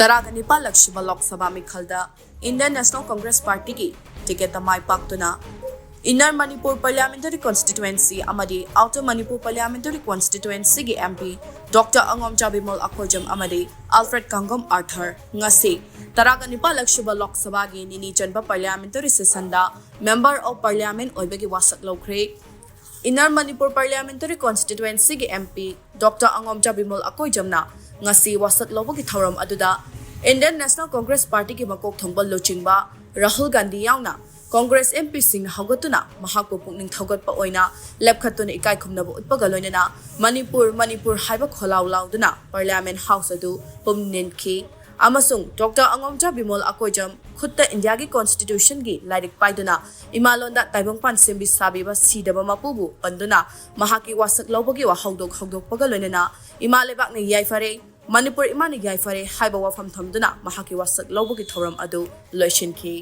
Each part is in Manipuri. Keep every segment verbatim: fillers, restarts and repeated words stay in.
ꯇꯔꯥꯒ ꯅꯤꯄꯥꯜꯂꯛ ꯁꯨꯕ Lok Sabha ꯃꯤꯈꯜꯗ Indian National Congress Partyꯒꯤ ꯇꯤꯀꯦꯠꯇ ꯃꯥꯏ ꯄꯥꯛꯇꯨꯅ Inner Manipur Parliamentary Constituency ꯑꯃꯗꯤ Outer Manipur Parliamentary Constituencyꯒꯤ MP Doctor ꯑꯉꯣꯝꯆꯥ Bimol Akoijam ꯑꯃꯗꯤ Alfred ꯀꯥꯡꯒꯣꯝ Arthur ꯉꯁꯤ ꯇꯔꯥꯒ ꯅꯤꯄꯥꯜꯂꯛ ꯁꯨꯕ ꯂꯣꯛ ꯁꯚꯥꯒꯤ ꯅꯤꯅꯤ ꯆꯟꯕ Parliamentary Sessionꯗ Member of Parliament ꯑꯣꯏꯕꯒꯤ ꯋꯥꯁꯛ ꯂꯧꯈ꯭ꯔꯦ꯫ Inner Manipur Parliamentary Constituencyꯒꯤ MP Doctor ꯑꯉꯣꯝꯆꯥ Bimol ꯑꯀꯣꯏꯖꯝꯅ ꯉꯁꯤ ꯋꯥꯁꯛ ꯂꯧꯕꯒꯤ ꯊꯧꯔꯝ ꯑꯗꯨꯗ Indian National Congress Partyꯒꯤ ꯃꯀꯣꯛ ꯊꯣꯡꯕ ꯂꯨꯆꯤꯡꯕ ꯔꯥꯍꯨꯜ ꯒꯥꯟꯙꯤ ꯌꯥꯎꯅ Congress MPꯁꯤꯡꯅ ꯍꯧꯒꯠꯇꯨꯅ ꯃꯍꯥꯛꯄꯨ ꯄꯨꯛꯅꯤꯡ ꯊꯧꯒꯠꯄ ꯑꯣꯏꯅ ꯂꯦꯞꯈꯠꯇꯨꯅ ꯏꯀꯥꯏ ꯈꯨꯝꯅꯕ ꯎꯠꯄꯒ ꯂꯣꯏꯅꯅ "ꯃꯅꯤꯄꯨꯔ, ꯃꯅꯤꯄꯨꯔ" ꯍꯥꯏꯕ ꯈꯣꯜꯂꯥꯎ ꯂꯥꯎꯗꯨꯅ Parliament House ꯑꯗꯨ ꯄꯨꯝ ꯅꯤꯟꯈꯤ꯫ ꯑꯃꯁꯨꯡ ꯗꯣꯛꯇꯔ ꯑꯉꯣꯝꯆꯥ ꯕꯤꯃꯣꯜ ꯑꯀꯣꯏꯖꯝ ꯈꯨꯠꯇ ꯏꯟꯗꯤꯌꯥꯒꯤ Constitutionꯒꯤ ꯂꯥꯏꯔꯤꯛ ꯄꯥꯏꯗꯨꯅ ꯏꯃꯥꯂꯣꯟꯗ ꯇꯥꯏꯕꯪꯄꯥꯟ ꯁꯦꯝꯕꯤ ꯁꯥꯕꯤꯕ ꯁꯤꯗꯕ ꯃꯄꯨꯕꯨ ꯄꯟꯗꯨꯅ ꯃꯍꯥꯛꯀꯤ ꯋꯥꯁꯛ ꯂꯧꯕꯒꯤ ꯋꯥꯍꯧꯗꯣꯛ ꯍꯧꯗꯣꯛꯄꯒ ꯂꯣꯏꯅꯅ "ꯏꯃꯥ ꯂꯩꯕꯥꯛꯅ ꯌꯥꯏꯐꯔꯦ, ꯃꯅꯤꯄꯨꯔ ꯏꯃꯥꯅ ꯌꯥꯏꯐꯔꯦ" ꯍꯥꯏꯕ ꯋꯥꯐꯝ ꯊꯝꯗꯨꯅ ꯃꯍꯥꯛꯀꯤ ꯋꯥꯁꯛ ꯂꯧꯕꯒꯤ ꯊꯧꯔꯝ ꯑꯗꯨ ꯂꯣꯏꯁꯤꯟꯈꯤ꯫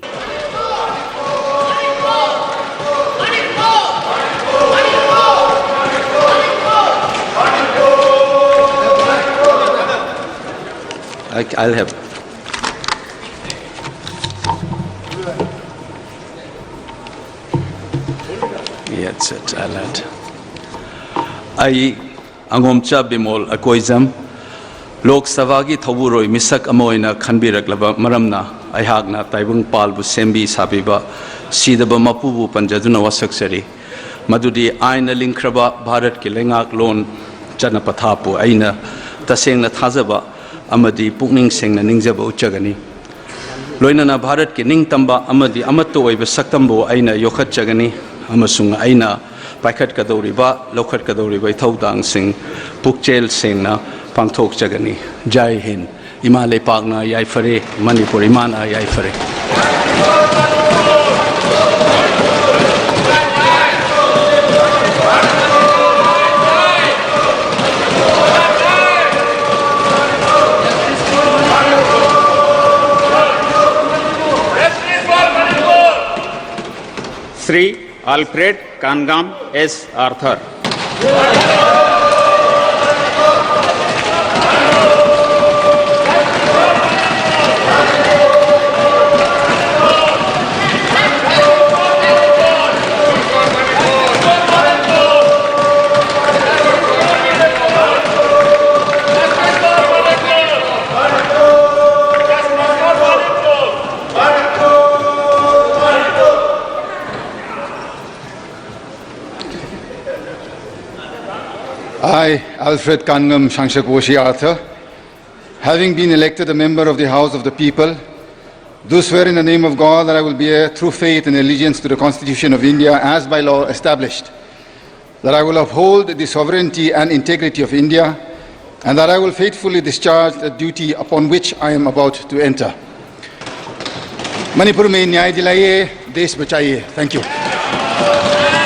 I, I'll have. Yes, it's, I'll add. ꯑꯩ ꯑꯉꯣꯝꯆꯥ ꯕꯤꯃꯣꯜ ꯑꯀꯣꯏꯖꯝ ꯂꯣꯛ ꯁꯚꯥꯒꯤ ꯊꯧꯕꯨꯔꯣꯏ ꯃꯤꯁꯛ ꯑꯃ ꯑꯣꯏꯅ ꯈꯟꯕꯤꯔꯛꯂꯕ ꯃꯔꯝꯅ ꯑꯩꯍꯥꯛꯅ ꯇꯥꯏꯕꯪ ꯄꯥꯜꯕꯨ ꯁꯦꯝꯕꯤ ꯁꯥꯕꯤꯕ ꯁꯤꯗꯕ ꯃꯄꯨꯕꯨ ꯄꯟꯖꯗꯨꯅ ꯋꯥꯁꯛꯆꯔꯤ꯫ ꯃꯗꯨꯗꯤ ꯑꯥꯏꯟꯅ ꯂꯤꯡꯈ꯭ꯔꯕ ꯚꯥꯔꯠꯀꯤ ꯂꯩꯉꯥꯛꯂꯣꯟ ꯆꯠꯅ ꯄꯊꯥꯞꯄꯨ ꯑꯩꯅ ꯇꯁꯦꯡꯅ ꯊꯥꯖꯕ ꯑꯃꯗꯤ ꯄꯨꯛꯅꯤꯡ ꯁꯦꯡꯅ ꯅꯤꯡꯖꯕ ꯎꯠꯆꯒꯅꯤ꯫ ꯂꯣꯏꯅꯅ ꯚꯥꯔꯠꯀꯤ ꯅꯤꯡꯇꯝꯕ ꯑꯃꯗꯤ ꯑꯃꯠꯇ ꯑꯣꯏꯕ ꯁꯛꯇꯝꯕꯨ ꯑꯩꯅ ꯌꯣꯛꯈꯠꯆꯒꯅꯤ ꯑꯃꯁꯨꯡ ꯑꯩꯅ ꯄꯥꯏꯈꯠꯀꯗꯧꯔꯤꯕ, ꯂꯧꯈꯠꯀꯗꯧꯔꯤꯕ ꯏꯊꯧꯗꯥꯡꯁꯤꯡ ꯄꯨꯛꯆꯦꯜ ꯁꯦꯡꯅ ꯄꯥꯡꯊꯣꯛꯆꯒꯅꯤ꯫ ꯖꯥꯏ ꯍꯤꯟꯗ꯫ ꯏꯃꯥ ꯂꯩꯄꯥꯛꯅ ꯌꯥꯏꯐꯔꯦ, ꯃꯅꯤꯄꯨꯔ ꯏꯃꯥꯅ ꯌꯥꯏꯐꯔꯦ꯫ Shri Alfred Kangam S. Arthur. Alfred Kanngam Sangshakwoshi Arthur, having been elected a member of the House of the People, do swear in the name of God that I will bear true faith and allegiance to the Constitution of India as by law established, that I will uphold the sovereignty and integrity of India, and that I will faithfully discharge the duty upon which I am about to enter. Manipur में न्याय दिलाइए, देश बचाइए। Thank you.